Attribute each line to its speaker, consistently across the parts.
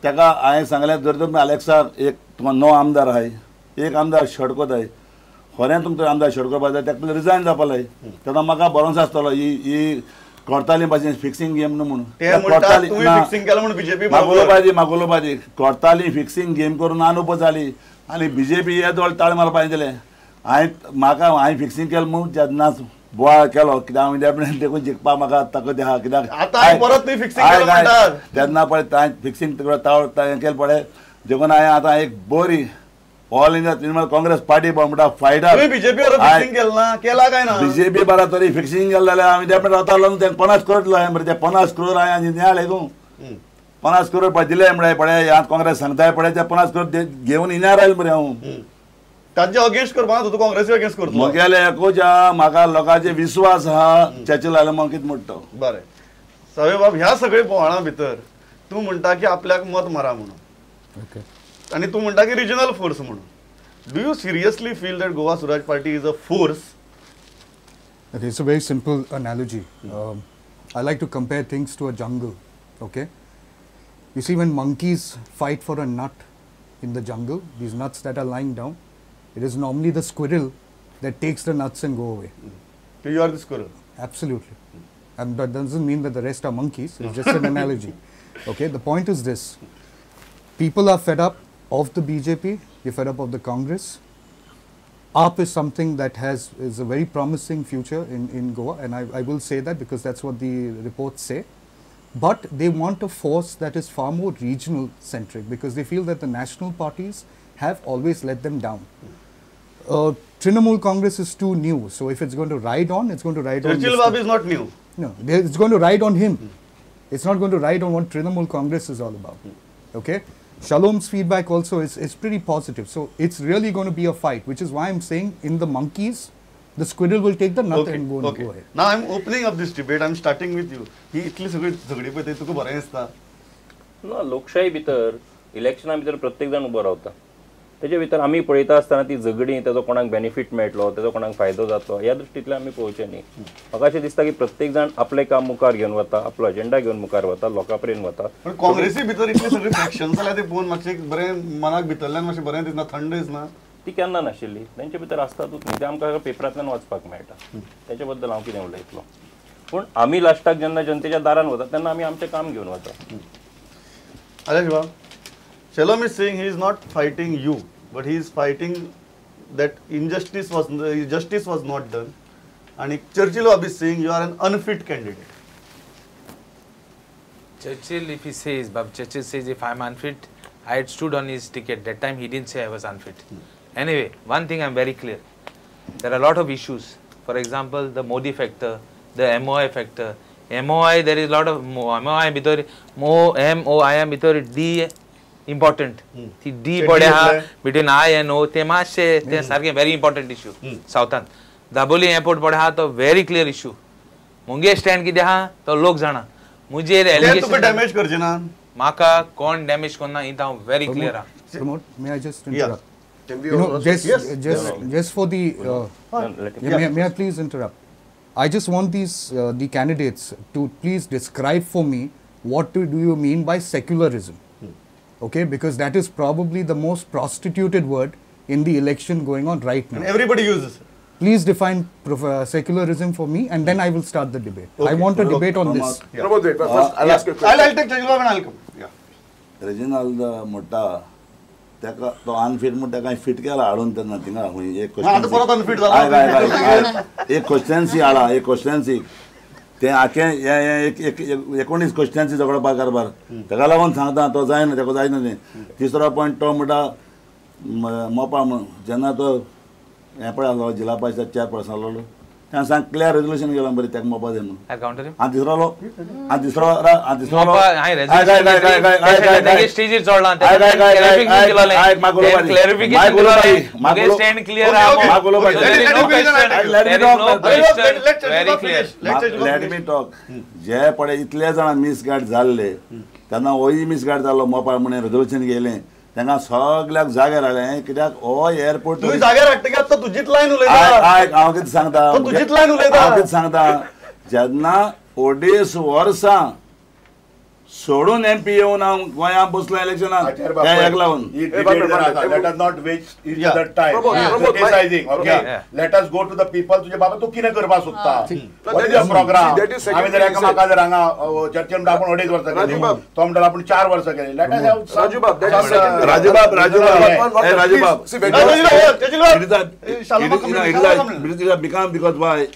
Speaker 1: ताका हांवें सांगलें जर तुमी अलेक्सा एक तुमकां 9 आमदार आहाय, एक आमदार शॉर्ट कोताय, खरें तुमकां आमदार शॉर्ट करपा जाय ताका रिजायन जावपा जाय. तेन्ना म्हाका भरोसो आसतलो ही ही करताली भाशेन फिक्सिंग गेम न्हू म्हणून. मागोलोबाजी करताली फिक्सिंग गेम करून आन जाली आनी बीजेपी हे दोळ ताळ मारपा दिलें. हांवें म्हाका हांवें फिक्सिंग केलें म्हूण जेन्ना बोवाळ केलो कित्याक हांव इंडिपेंडंट देखून जिखपाक म्हाका ताकद आहा. कित्याक तेन्ना पळय हांवें फिक्सिंग ताळ केलें पळय देखून हांवें आतां एक बरी All India Trinamool Congress party म्हणटा फायटर. बीजेपी बरा तरी फिक्सिंग केलें जाल्यार हांव इंडिपेंडंट रावतालो न्हू. तें 50 करोड दिलो मरे, ते 50 करोड हांवें नियाळ हेगू 50 करोड पळय दिले म्हळ्यार पळय ह्या काँग्रेस सांगताय पळय ते 50 करोड घेवन इनार आयलो मरे हांव.
Speaker 2: तांचे अगेन्स्ट करपा तूं काँग्रेसी अगेन्स्ट करतलो.
Speaker 1: म्हगेले एकूच आहा, म्हाका लोकांचे विस्वास आहा चर्चिल आयलो म्हूण कितें म्हणटा.
Speaker 2: बरें सवे बाब, ह्या सगळे बोवाळा भितर तूं म्हणटा की आपल्याक मत मारा म्हणून आनी तूं म्हणटा की रिजनल फोर्स म्हणून. Do you seriously feel that Goa Swaraj Party is a force?
Speaker 3: Okay, it's a very simple analogy. I like to compare things to a jungle. Okay, you see when monkeys fight for a nut in the jungle, these nuts that are lying down, it is normally the squirrel that takes the nuts and go away.
Speaker 2: So you are the squirrel?
Speaker 3: Absolutely. And that doesn't mean that the rest are monkeys, it's just an analogy. Okay, the point is this. People are fed up of the BJP, they're fed up of the Congress. AAP is something that is a very promising future in Goa, and I will say that because that's what the reports say. But they want a force that is far more regional centric because they feel that the national parties have always let them down. Trinamool Congress is too new, so if it's going to ride on, it's going to ride on.
Speaker 2: Churchill Babu is not new.
Speaker 3: No, it's going to ride on him. It's not going to ride on what Trinamool Congress is all about. Okay? Shalom's feedback also is pretty positive. So it's really going to be a fight, which is why I'm saying in the monkeys, the squirrel will take the nut and go ahead.
Speaker 2: Now I'm opening up this debate. I'm starting with you. ही इतली सगळी झगडी पळय तुका बरें दिसता?
Speaker 4: ना, लोकशाही भितर इलेक्शना भितर प्रत्येक जाण उबो रावता. तेजे भितर आमी पळयता आसतना ती झगडी तेजो कोणाक बेनिफीट मेळटलो, तेजो कोणाक फायदो जातलो ह्या दृश्टींतल्यान आमी पळोवचें न्ही. म्हाका अशें दिसता की प्रत्येक जाण आपलें काम मुखार घेवन वता, आपलो एजेंडा घेवन मुखार वता, लोकां पर्यंत वता.
Speaker 2: पण काँग्रेसी भितर इतले सगळे फॅक्शन जाल्या ते पळोवन मातशें बरें मनाक भितरल्यान मातशें बरें दिसना, थंड दिसना.
Speaker 4: ती केन्ना नाशिल्ली, तेंचे भितर आसतातूच न्ही, ते आमकां पेपरांतल्यान वाचपाक मेळटा. तेचे बद्दल हांव कितें उलयतलो. पूण आमी लास्टाक जेन्ना जनतेच्या दारान वता तेन्ना आमी आमचें काम घेवन वता.
Speaker 2: अलेश बाब, Shalom is saying he is not fighting you, but he is fighting that injustice was justice was not done. And Churchill Babu is saying you are an unfit candidate.
Speaker 5: Churchill, if he says, Bab Churchill says if I am unfit, I had stood on his ticket. That time he didn't say I was unfit. Anyway, one thing I am very clear. There are a lot of issues. For example, the Modi factor, the MOI factor. MOI, there is a lot of MOI भितर MOI भितर D important. ती D पडे आहा between I and ओ, ते मातशे ते सारकें very important issue सावथान. दाबोली एअरपोर्ट पडे आहा तो व्हेरी क्लियर इश्यू. मुंगेश स्टँड कितें आहा तो लोक जाणा. मुजेर एलिगेशन
Speaker 2: डॅमेज करचे ना,
Speaker 5: म्हाका कोण डॅमेज करना ही हांव व्हेरी क्लियर आहा.
Speaker 3: Pramod, may I just interrupt? You know, just for the may I please interrupt? I just want these the candidates to please describe for me what do you mean by secularism. Okay, because that is probably the most prostituted word in the election going on right now.
Speaker 2: And everybody uses it.
Speaker 3: Please define secularism for me, and then I will start the debate. Okay. I want a debate on this.
Speaker 2: Yeah.
Speaker 6: Pramod, wait, first I'll ask you a question.
Speaker 2: I'll take Churchill and I'll come. Yeah.
Speaker 1: Reginald म्हणटा ताका तो unfit म्हूण ताका fit केला हाडून तेन्ना थिंगा खंय एक क्वेश्चन एक क्वेश्चन्सी हाडा, एक क्वेश्चन्सी ते आखे एक 19 क्वेश्चन्सी झगडपा कारभार ताका लागून सांगता तो जायना, ताका जायना तें. तिसरो पॉयंट तो म्हणटा मोपा म्हणून जेन्ना तो हें पळय आसलो जिल्हा परिशद चेअरपर्सन आसलो तेन्ना सांग क्लियर रेजोल्युशन केलां बरें ताका मोपा जाय म्हणून. आनी तिसरो आनी तिसरो आनी तिसरो let me talk. जे पळय इतले जाणां मिसगायड जाल्ले तेन्ना होय मिसगायड जालो मोपा म्हणून रेजोल्युशन गेलें तांकां सगळ्याक जाग्यार हाडलें. कित्याक हो एअरपोर्ट
Speaker 2: जाग्यार हाडटा तो तुजीच लायन उलयता.
Speaker 1: आयक हांव कितें सांगता,
Speaker 2: तुजीच लायन उलयता.
Speaker 1: हांव कितें सांगता, जेन्ना 2.5 वर्सां सोडून एमपी येवन हांव गोंयांत बसलो इलेक्शनाक हेका लागून.
Speaker 6: Let us not waste each other time criticizing. Okay, let us go to the people. तुझे बाबा तू कितें करपाक सोदता, what is your programme? आमी जर एकामेका जर हांगा चर्चे म्हणटा आपूण 2.5 वर्सां केली, तो म्हणटा आपूण 4 वर्सां केली. Let us have
Speaker 7: Rajubab.
Speaker 1: Rajubab Rajubab Rajubab become because why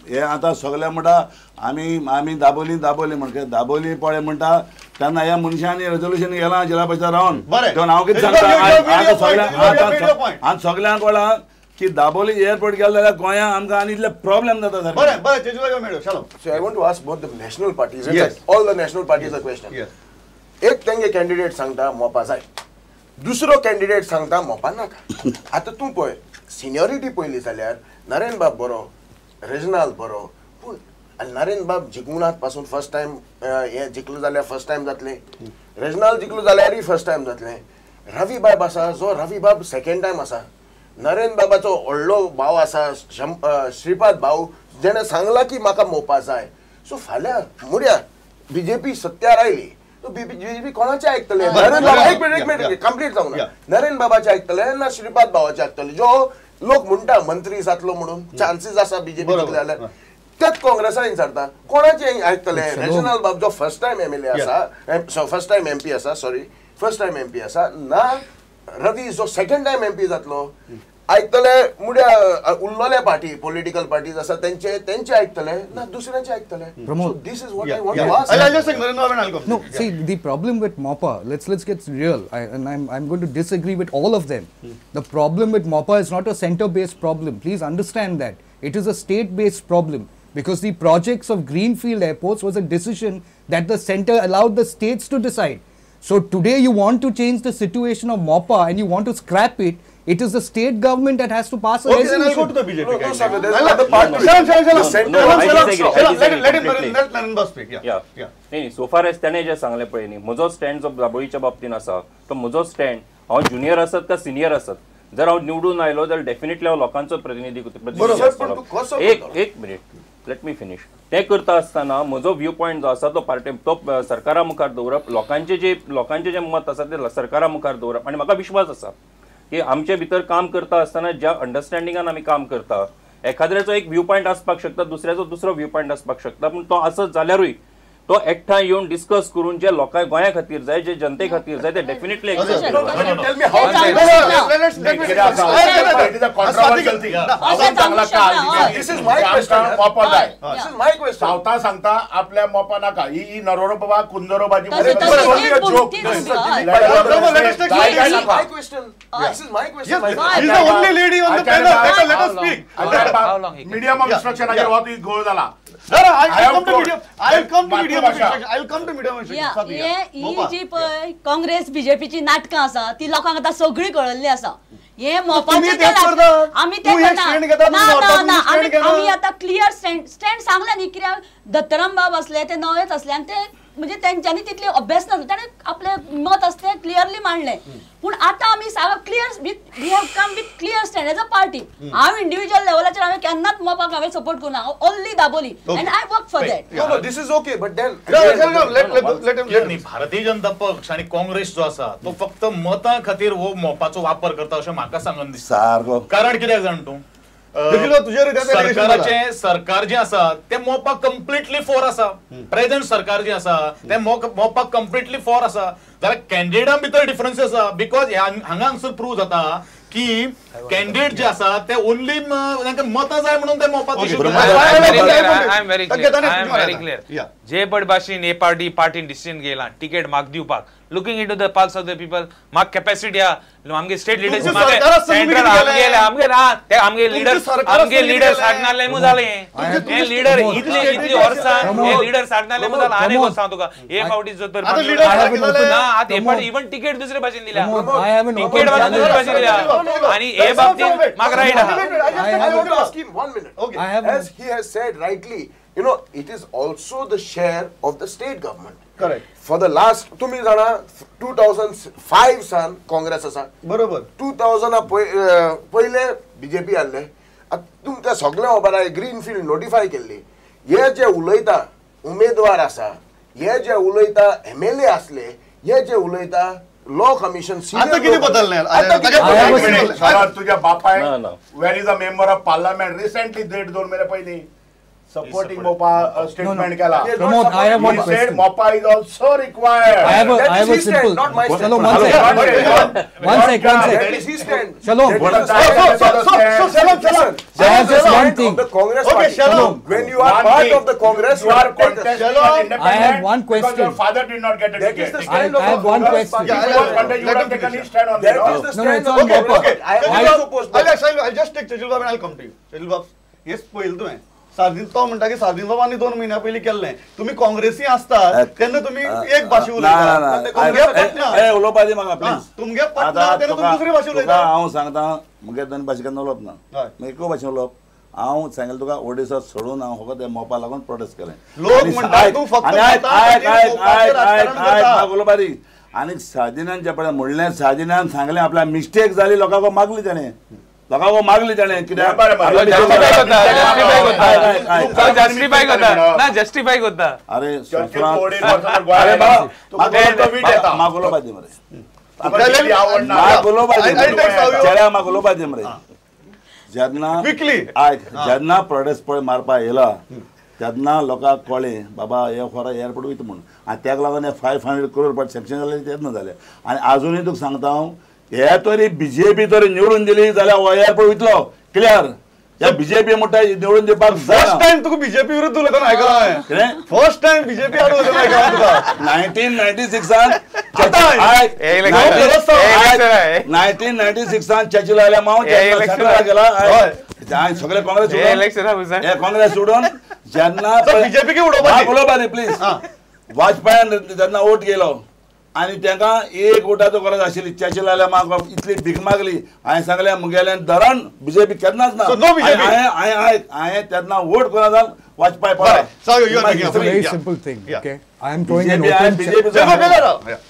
Speaker 1: हे आतां सगळे म्हणटा आमी आमी दाबोली दाबोली म्हणटा दाबोली पळय म्हणटा तेन्ना ह्या मनशांनी रेजोल्युशन गेलां जिल्हा परिशद रावन. हांव कितें सांगता आतां सगळ्यांक कळ्ळां की दाबोली एअरपोर्ट गेलो जाल्यार गोंयांत आमकां आनी इतले प्रॉब्लेम जाता सारकें.
Speaker 7: So I want to ask both the national parties, all the national parties a question. एक तेंगे कॅन्डिडेट सांगता मोपा जाय, दुसरो कॅन्डिडेट सांगता मोपा नाका. आतां तूं पळय सिनियरिटी पळयली जाल्यार नरेन बाब बरो, रेजनाल्ड बरो, पूण नरेन बाब जिखूनात पासून फर्स्ट टायम हें जिखलो जाल्यार फर्स्ट टायम जातलें, रेजनाल्ड जिखलो जाल्यारय फर्स्ट टायम जातलें. रवी बाब आसा जो रवी बाब सेकेंड टायम आसा. नरेन बाबाचो व्हडलो भाव आसा श्रीपाद भाऊ, जेणे सांगलां की म्हाका मोपा जाय. सो फाल्यां मुड्या बीजेपी सत्यार आयली तो बीजेपी कोणाचें आयकतले? नरेन बाबा एक मिनट कंप्लीट जावंक ना. नरेन बाबाचें आयकतले ना श्रीपाद भावाचें आयकतले? जो लोक म्हणटा मंत्री जातलो म्हणून चान्सीस आसा बीजेपी जिखले जाल्यार, तेच काँग्रेसा विचारता कोणाचें आयकतले? रेजनाल्ड बाब जो फर्स्ट टायम एमएलए आसा, फर्स्ट टायम एमपी आसा, सॉरी फर्स्ट टायम एमपी आसा, ना रवी जो सेकंड टायम एमपी जातलो आयकतले? मुड्या उरलेले पार्टी पॉलिटिकल पार्टीज आसा तेंचे तेंचे आयकतले ना दुसऱ्यांचे आयकतले? This is what I want to ask.
Speaker 3: No, see, the problem with Mopa, let's get real, and I'm going to disagree with all of them. The problem with Mopa is not a center-based problem. Please understand that. It is a state-based problem, because the projects of greenfield airports was a decision that the center allowed the states to decide. So today you want to change the situation of Mopa and you want to scrap it. It is the state government that has to pass a resolution.
Speaker 2: Okay, then I'll go to the BJP.
Speaker 7: No, no, sir, there's another part to it.
Speaker 2: Let him, let Narenbab speak. Yeah. Yeah.
Speaker 4: नाही, so far as त्याने जे सांगले पळय न्ही, म्हजो stand जो दाबोळीच्या बाबतीन आसा तो म्हजो स्टँड, हांव ज्युनियर आसत काय सिनियर आसत, जर हांव निवडून आयलो जाल्यार डेफिनेटली हांव लोकांचो प्रतिनिधी. एक मिनीट, let me finish. ते करता आसतना म्हजो व्यू पॉयंट जो आसा तो पार्टी तो सरकारा मुखार दवरप, लोकांचे जे मत आसा ते सरकारा मुखार दवरप. आनी म्हाका विश्वास आसा की आमचे भितर काम करता आसतना ज्या अंडरस्टँडिंगान आमी काम करता, एखाद्याचो एक व्यू पॉयंट आसपाक शकता, दुसऱ्याचो दुसरो व्यू पॉयंट आसपाक शकता, पूण तो आसत जाल्यारूय तो एकठांय येवन डिस्कस करून जे लोकांक गोंया खातीर जाय, जे जनते खातीर जाय, ते डेफिनेटली.
Speaker 6: सावता सांगता आपल्या मोपा नाका, ही नरोडो बाबा कुंदरो बाजी. मिडियम ऑफ इन्स्ट्रक्शनाचेर हो तुजी गोळ जाला.
Speaker 2: I will come to medium of instruction. I will come to medium of instruction.
Speaker 8: ही जी पळय काँग्रेस बीजेपीची नाटकां आसा ती लोकांक आतां सगळी कळिल्ली आसा. हे मोपाचे आमी ते ना ना आमी आतां क्लियर स्टँड सांगलें न्ही, कित्याक दत्तराम बाब आसले ते नवेच आसले आनी ते म्हणजे तेंच्यांनी तितले अभ्यास नासलो, ताणें आपलें मत आसलें तें क्लियरली मांडलें. पूण आतां आमी clear with we have come with clear stand as a party. हांव इंडिविज्युअल लेवलाचेर हांवें केन्नाच मोपाक हांवें सपोर्ट करूं ना, only Dabolim and I work for that.
Speaker 7: No, no, this is okay, but then
Speaker 9: Bharatiya Janata Paksha आनी काँग्रेस जो आसा तो फक्त मतां खातीर हो मोपाचो वापर करता अशें म्हाका सांगन दिसता. कारण कित्याक जाण तूं, सरकाराचे सरकार जे आसा ते मोपा कंप्लिटली फॉर आसा, प्रेझेंट सरकार जे आसा ते मोपा कंप्लिटली फॉर आसा. जाल्यार कॅन्डिडेटा भितर डिफरन्स आसा, because हांगा हांगसर प्रूव जाता की कॅन्डिडेट जे आसा ते ओनली तांकां मतां जाय म्हणून ते Mopa.
Speaker 5: I am very clear. जे पण भाशेन हे पार्टी पार्टीन डिसिजन घेयला तिकेट म्हाका दिवपाक, looking into the pulse of the people, म्हाका कॅपॅसिटी आहा, आमगे स्टेट लिडरशीप आमगे लिडर आमगे लिडर साडनाले मू जालें हे लिडर इतली इतली वर्सां हे लिडर साडनाले मू जालें. आनी एक सांग तुका, हे फावटी जर तर ना आतां हे फावटी इवन तिकेट दुसरे भाशेन दिल्या, तिकेट दुसरे भाशेन दिल्या आनी हे बाबतींत म्हाका रायट आहा.
Speaker 7: As he has said rightly, you know, it is also the share of the state government.
Speaker 2: Correct.
Speaker 7: For the last, तुम्ही जाणा 2005 सान काँग्रेस आसा,
Speaker 2: बरोबर,
Speaker 7: 2000 पयले बीजेपी आसले. तुमकां सगळें खबर आहा, ग्रीन फिल्ड नोटिफाय केल्ली. हे जे उलयता उमेदवार आसा हे जे उलयता एमएलए आसले हे जे उलयता लॉ कमिशन
Speaker 2: आता किती बदलले
Speaker 6: तुझ्या बापाय where is a member of parliament recently 1.5-2 महिने पयलीं supporting Mopa statement केला.
Speaker 3: Pramod, I have one question.
Speaker 6: Said Mopa is also required.
Speaker 3: I have a simple.
Speaker 7: Not my stand.
Speaker 3: Chalo, one sec. One sec.
Speaker 7: That is his stand.
Speaker 3: Chalo.
Speaker 2: So, Shalom.
Speaker 3: I have just one thing.
Speaker 7: Of the Congress
Speaker 2: okay,
Speaker 7: party.
Speaker 2: Shalom.
Speaker 7: When you are part of the Congress, you are contesting.
Speaker 6: Shalom.
Speaker 3: I have one question.
Speaker 6: Because your father did not get a
Speaker 7: That
Speaker 6: ticket.
Speaker 7: is the stand
Speaker 3: I have one question.
Speaker 6: You have taken his stand on
Speaker 7: that. Is the stand.
Speaker 3: No, it's on Mopa.
Speaker 2: Okay. I'll just take Churchill Bab and I'll come to you. Churchill Bab, yes, पहिले तुवें सार्दीन तो म्हणटा की सार्दीन बाबांनी 2 म्हयन्या पयलीं केल्लें तुमी काँग्रेसी आसतात तेन्ना तुमी एक भाशे उलयता
Speaker 1: उलोवपा दी म्हाका प्लीज
Speaker 2: तुमगे पटना तेन्ना तुमी दुसरी भाशे उलयता
Speaker 1: हांव सांगता मुगे दोन भाशे केन्ना उलोवप ना एकूच भाशेन उलोवप हांव सांगलें तुका ओडिसा सोडून हांव फकत मोपा लागून प्रोटेस्ट केलें
Speaker 2: लोक म्हणटा तूं फक्त
Speaker 1: उलोवपा दी आनी सार्दिनान जे पळय म्हणलें सार्दिनान सांगलें आपल्या मिस्टेक जाली लोकांक मागली ताणें लोकांक मागली ताणें कित्याक
Speaker 5: जस्टिफाय करता अरे
Speaker 1: म्हाका उलोवपा दी मरे म्हाका उलोवपा दी मरे जेन्ना आयक जेन्ना प्रोटेस्ट पळय मारपा येयला तेन्ना लोकांक कळ्ळें बाबा हे खरो एअरपोर्ट वयता म्हूण आनी तेका लागून हे 500 करोड रुपया सँक्शन जालें तेन्ना जालें आनी आजुनूय तुका सांगता हांव हे तरी बीजेपी तरी निवडून दिली जाल्यार हो एअरपोर्ट वयतलो क्लियर ह्या बीजेपी म्हणटा निवडून दिवपाक
Speaker 2: फर्स्ट टायम तुका बीजेपी विरुद्ध उलयतना आयकलां हांवें फर्स्ट टायम बीजेपी आड उलयतना आयकलां तुका
Speaker 1: 1996 1996 चर्चिल आयल्या माव गेला सगळे काँग्रेस हे काँग्रेस सोडून जेन्ना
Speaker 2: बीजेपी उडोवपा
Speaker 1: न्ही प्लीज वाजपेयीन जेन्ना वोट गेलो आनी तांकां एक वोटाचो गरज आशिल्ली चर्चिल आयल्या म्हाका इतली भीक मागली हांवें सांगलें मुगेलें धरण बीजेपी केन्नाच ना हांवें हांवें तेन्ना वोट कोणा जावन वाजपेयी पळय.
Speaker 3: Very simple thing, okay? I am throwing an open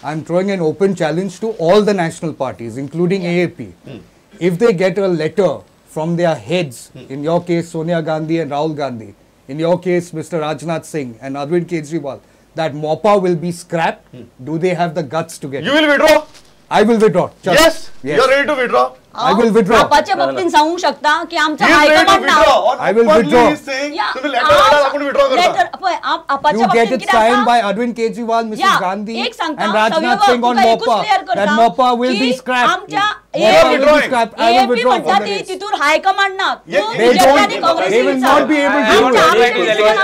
Speaker 3: I am throwing an open challenge to all the national parties, including AAP. If they get a letter from their heads, in your case Sonia Gandhi and Rahul Gandhi, in your case Mr. Rajnath Singh and Arvind Kejriwal, that MOPA will be scrapped, do they have the guts to get it?
Speaker 2: You will withdraw?
Speaker 3: I will withdraw.
Speaker 2: Yes, yes. You are ready to withdraw?
Speaker 3: I will withdraw.
Speaker 8: बापाच्या बाबतीत सांगू शकता की आमच्या high command ना.
Speaker 3: I will withdraw.
Speaker 2: तुम्ही letter आपण withdraw करता.
Speaker 3: You get it signed by Arvind Kejriwal, Mrs. Gandhi and Rajnath Singh on MOPA. That MOPA will be scrapped.
Speaker 8: आमच्या
Speaker 3: MOPA will be scrapped. I will withdraw from the race.
Speaker 8: तितूर high command ना.
Speaker 3: They don't. They will not be able to do it.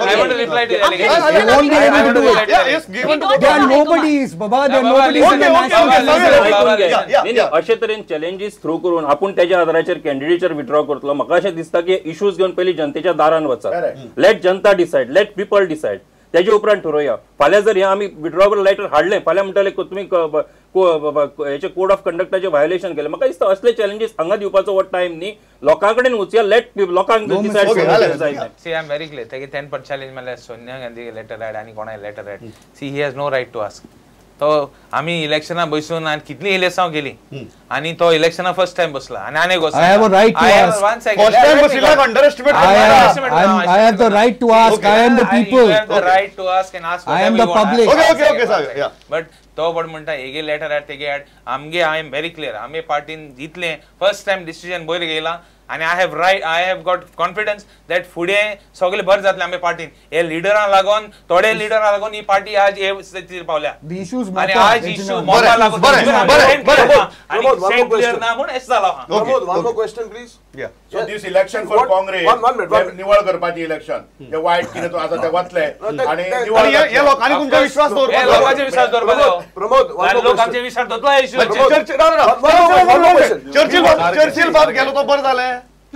Speaker 5: I want to reply to the allegation.
Speaker 3: They won't be able to do it.
Speaker 2: Yes, given to.
Speaker 3: They are nobodies, Baba. They are nobodies in the national assembly.
Speaker 4: अशे तरेन challenges through करून आपूण तेज्या आधाराचेर कॅन्डिडेचर withdraw करतलो म्हाका अशें दिसता की इश्यूज घेवन पयलीं जनतेच्या दारान वचात. लेट जनता डिसायड, लेट पीपल डिसायड, तेजे उपरांत ठरोवया. फाल्यां जर हें आमी विथड्रॉवल लेटर हाडलें फाल्यां म्हणटले तुमी हेचे कोड ऑफ कंडक्टाचें व्हायोलेशन केलें. म्हाका दिसता असले चॅलेंजीस हांगा दिवपाचो हो टायम न्ही. लोकां कडेन वचया, लेट लोकांक decide.
Speaker 5: See, I am very clear. तेगे 10% चॅलेंज म्हणल्यार सोनिया गांधी लेटर हाड आनी कोणाय लेटर हाड. See, he has no right to ask. तो आमी इलेक्शना बसून आनी कितली इलेक्सांव केली आनी तो इलेक्शना फर्स्ट टायम बसला आनी आनी
Speaker 3: I have a right to ask.
Speaker 2: First time बशिल्ल्याक underestimate
Speaker 3: I have the right to ask. I am the people.
Speaker 5: You have the right to ask and ask.
Speaker 3: I am the public.
Speaker 2: Okay okay okay sir. Yeah.
Speaker 5: But तो पण म्हणटा हेगे letter हाड तेगे हाड. आमगे I am very clear. आमी पार्टीन जितले first time decision बरें घेयला आनी I have right, I have got confidence that फुडें सगळे बरें जातलें आमच्या पार्टीन. हे लिडरां लागून, थोडे लिडरां लागून ही पार्टी आज हे स्थितीर पावल्या. आनी आज इश्यू मोपा लागून ना म्हूण अशें जालां.
Speaker 7: Pramod, one more question please.
Speaker 6: So this election for Congress, निवळ करपाचें इलेक्शन, जे वायट कितें आसा ते वतले आनी
Speaker 2: हे लोकांनी तुमचो विश्वास दवरपाचो.
Speaker 5: लोकांचे विश्वास दवरपाचो.
Speaker 7: प्रमोद,
Speaker 5: लोकांचे विश्वास दवरतलो इश्यू.
Speaker 2: चर्चिल बाब गेलो तो बरें जालें.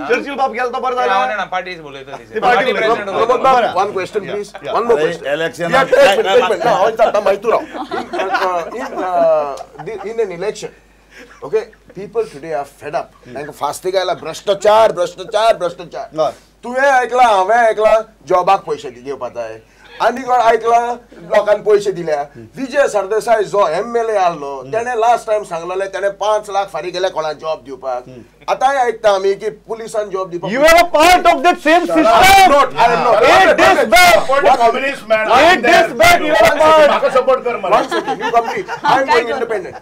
Speaker 2: चर्चिल बाब गेलो तो बरें जालें.
Speaker 5: ना पार्टी उलयता.
Speaker 7: One question please. One more question.
Speaker 1: Election.
Speaker 7: In an election, okay, people today are fed up. तांकां फास्तीक आयला भ्रश्टाचार भ्रश्टाचार भ्रश्टाचार. तुवें आयकलां, हांवें आयकलां, जॉबाक पयशे घेवपा जाय, आनी कोण आयकला लोकांनी पयशे दिल्या. विजय सरदेसाय जो MLA आहलो तेणे लास्ट टायम सांगलेले तेणे 5 लाख फारीक केले कोणा जॉब दिवपाक. आतांय आयकता आमी की पुलिसान जॉब दिवपाक.
Speaker 2: You are a part of that same system.
Speaker 7: I am not.
Speaker 2: 8 days back.
Speaker 6: Communist man.
Speaker 2: 8 days back you are a part.
Speaker 6: Support कर मला.
Speaker 7: You complete. I am going independent.